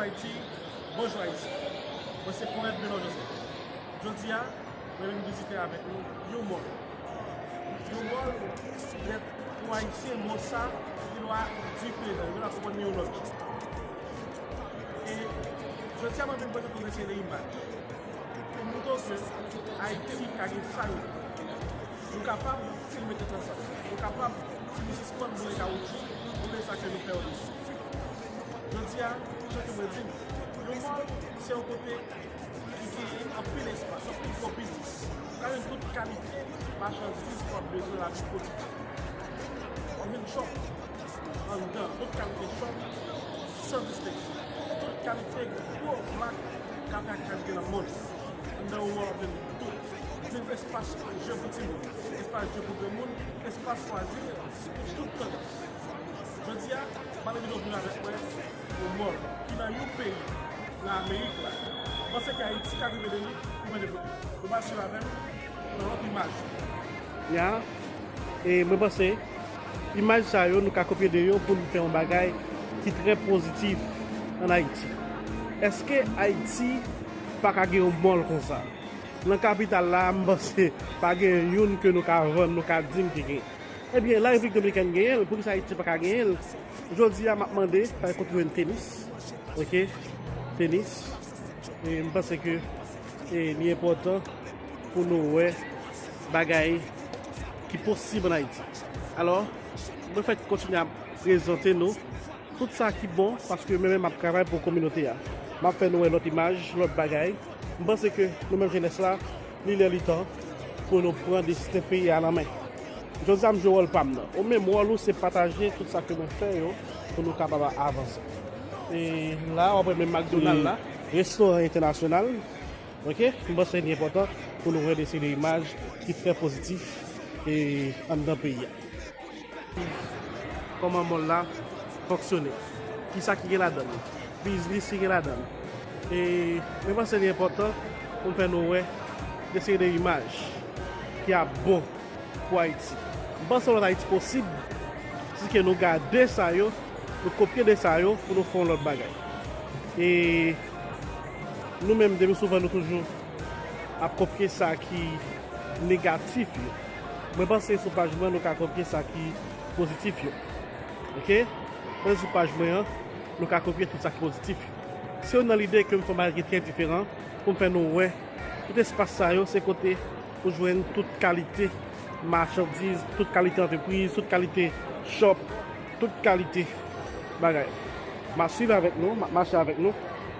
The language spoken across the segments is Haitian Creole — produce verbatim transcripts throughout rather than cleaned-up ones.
Ayiti, bonjou Ayiti. Mwen se Pwofèt Benoît Joseph. Jodi a, mwen vin vizite avèk nou yon mòl. Yon mòl, lè pou Ayisyen, mo sa, li gen dwa diferan, li gen dwa konprann li yon lòt jan. E jodi a, mwen vin prezante yon seri de imaj pou montre w ke Ayiti ka gen sa yo. Nou kapab si nou mete tèt ansanm. Nou kapab si nou sispann boule kawotchou, boule sa ke nou fè yo deja. Jodi a, jan ke mwen di l, yon mòl se yon kote ki gen anpil espas, anpil gwo biznis. Ou ka jwenn tout kalite machandiz ke w ap bezwen nan lavi kotidyen. W ap jwenn chòp anndan, tout kalite chòp, san distenksyon. Tout kalite gwo plak kafe ak krèm gen nan mond. Anndan yon mòl w ap jwenn tout. Jwenn espas je pou timoun, espas je pou granmoun, espas lwazi, pou tout tandans. Jodi a, m ap envite w vin avèk mwen yon mòl ki nan yon peyi nan Amerik la. M panse ke Ayiti ka rive de li pou mwen devlope. Nou pral swiv avè m nan lòt imaj. Ya, e mwen panse, imaj sa yo, nou ka kopye de yo pou nou fè yon bagay ki trè pozitif ann Ayiti. Èske Ayiti pa ka gen yon mòl konsa? Nan kapital la, m panse pa gen youn ke nou ka vann, nou ka di m ki gen. Ebyen, Larepiblik Dominikèn genyen l, poukisa Ayiti pa ka genyen l? Jodi a, m ap mande, pa kote jwenn tenis, oke? Tenis. E m panse ke, e, li enpòtan pou nou wè bagay ki posib ann Ayiti. Alò, mwen fèk kontinye ap prezante nou tout sa ki bon, paske mwen menm m ap travay pou kominote a. M ap fè nou wè lòt imaj, lòt bagay. M panse ke nou menm jenès la, li lè li tan pou nou pran desten peyi a nan men. Jodi a m jwe wòl pa m nan. Ou menm wòl ou se pataje tout sa ke mwen fè yo pou nou kapab avanse. E la, w ap wè menm McDonald la, restoran entènasyonal. Oke? M panse li enpòtan pou nou wè de seri de imaj ki trè pozitif e anndan peyi a. Kòman mòl la fonksyone, kisa ki gen ladan l, biznis ki gen ladan l. E mwen panse li enpòtan pou m fè nou wè de seri de imaj ki ap bon pou Ayiti. M panse yon lòt Ayiti posib si ke nou gade sa yo, nou kopye de sa yo pou nou fè yon lòt bagay. E nou menm, depi souvan nou toujou ap kopye sa ki negatif yo. Mwen panse sou paj mwen, nou ka kopye sa ki pozitif yo. Oke? Mwen sou paj mwen an, nou ka kopye tout sa ki pozitif yo. Se youn nan lide ke m fè yon bagay ki trè diferan pou m fè nou wè tout espas sa yo, se kote ou jwenn tout kalite machandiz, tout kalite antrepriz, tout kalite chòp, tout kalite bagay. M ap swiv avèk nou, m ap mache avèk nou,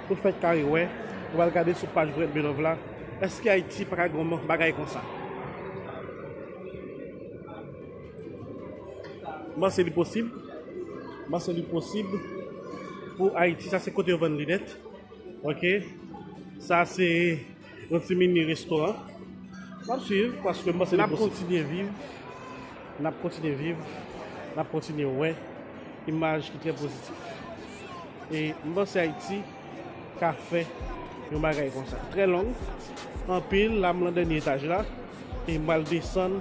pou fèt kare wè, nou pral gade sou paj Brent Belove la, èske Ayiti pa ka gen yon bagay konsa? M panse li posib. M panse li posib pou Ayiti. Sa se kote yo vann linèt. Oke. Sa se yon ti mini restoran. M ap swiv paske m panse n ap kontinye viv. N ap kontinye viv. N ap kontinye wè imaj ki trè pozitif. E m panse Ayiti ka fè yon bagay konsa. Trè long, anpil, la m nan dènye etaj la, e m pral desann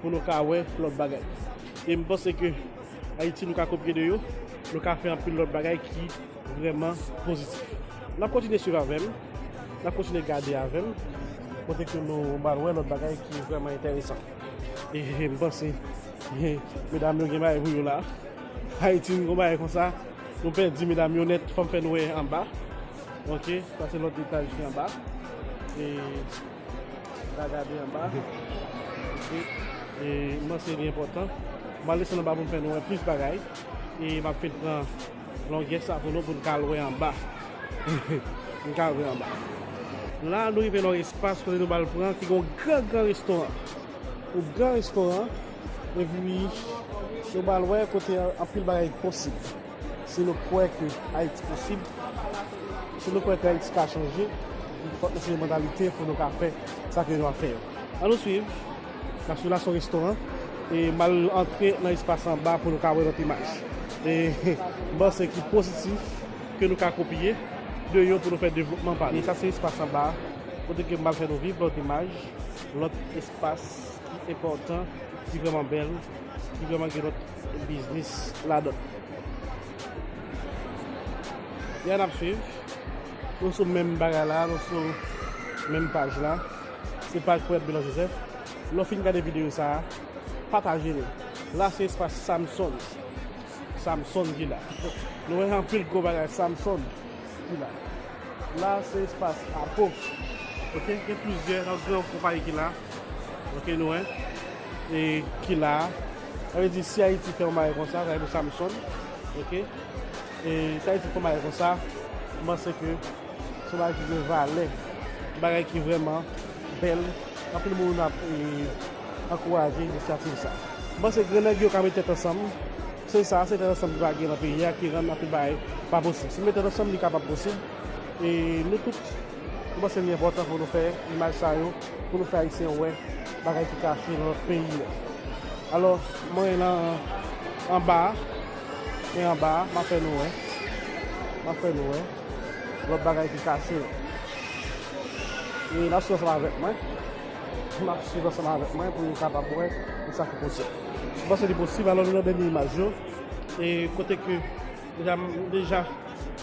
pou nou ka wè lòt bagay. E m panse ke Ayiti, nou ka kopye de yo, nou ka fè anpil lòt bagay ki vrèman pozitif. N ap kontinye swiv avè m, n ap kontinye gade avè m, kote ke nou pral wè lòt bagay ki vrèman enteresan. E m panse medam yo gen bagay pou yo la. Ayiti, nou gon bagay konsa. Nou pèdi medam yo nèt, fò m fè nou wè anba. Oke, sa se lòt etaj ki anba. E, n a gade anba. Oke. E, m panse li enpòtan. M al desann anba pou m fè nou wè plis bagay. E m ap fin pran longè sa pou nou, pou n ka al wè anba. N ka al wè anba. La, nou rive nan yon espas kote nou pral pran, ki gen yon gran, gran restoran. Yon gran restoran, epi nou pral wè kote anpil bagay posib. Si nou kwè ke Ayiti posib, si nou kwè ke Ayiti ka chanje, fòk nou chanje mantalite pou nou ka fè sa ke nou ap fè yo. Ann nou swiv. N ap swiv la, se yon restoran. E m al antre nan espas anba pou nou ka wè lòt imaj. E m panse ki pozitif ke nou ka kopye de yo pou nou fè devlopman pa nou. E sa se espas anba, kote ke m al fè nou viv lòt imaj, lòt espas ki enpòtan, ki vrèman bèl, ki vrèman gen lòt biznis ladan l. Kounye a n ap swiv. Nou sou menm bagay la, nou sou menm paj la. Se paj Pwofèt Bilan Joseph. Lè w fin gade videyo sa a, pataje l. La se espas Samson. Samson ki la. Nou wè anpil gwo bagay Samson ki la. La se espas Apo. Ok, gen plizyè nan gran konpayi ki la. Ok, nou wè. E ki la. Sa vle di si Ayiti fè yon bagay konsa, sa vle di Samson. Ok. E si Ayiti fè yon bagay konsa, m panse ke se yon bagay ki gen valè, yon bagay ki vrèman bèl. Anpil moun ap e, ankouraje inisyativ sa. M panse grenn nèg yo ka met tèt ansanm. Se sa, se tèt ansanm ki pa gen nan peyi a ki rann anpil bagay pa posib. Si nou met tèt ansanm, li kapab posib. E nou tout, nou panse li enpòtan pou nou fè imaj sa yo, pou nou fè Ayisyen wè bagay ki kache nan lòt peyi a. Alò, mwen nan anba a, mwen anba a, m ap fè nou wè. M ap fè nou wè lòt bagay ki kache yo. E n ap swiv ansanm avèk mwen. N ap swiv ansanm avèk mwen pou nou kapab wè sa ki posib. M panse li posib, alò nou nan dènye imaj yo. E kote ke deja, deja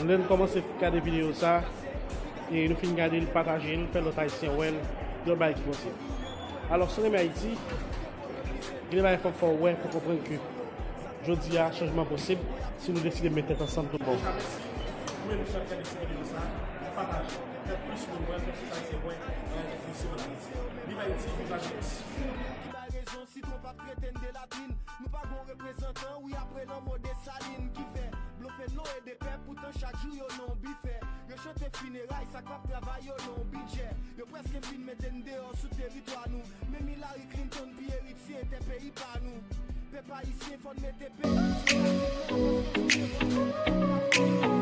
lè n kòmanse gade videyo sa, e nou fin gade l, pataje l, fè lòt Ayisyen wè l, lòt bagay ki posib. Alò, si w renmen Ayiti, gen de bagay fòk fò w wè pou konprann ke jodi a, chanjman posib si nou deside met tèt ansanm tout bon. Deja, mèsi. Ou menm ki ap gade ti videyo sa, pataje. Fè plis moun wè, fè plis Ayisyen wè, bagay ki posib an Ayiti. Viv Ayiti, viv lajenès. Ki bay rezon, sitwon p ap trete n de latrin. Nou pa gon reprezantan, wi, apre lanmò Desalin. Ki fè blofe dlo e de pèp, poutan chak jou yo nan yon bifè. Yo chante fineray, sa k p ap travay yo nan yon bidjè. Yo prèske fin mete n deyò sou teritwa nou. Menm Hillary Clinton pi eritye tè peyi pa nou. Pèp ayisyen, fò n mete peyi sou la.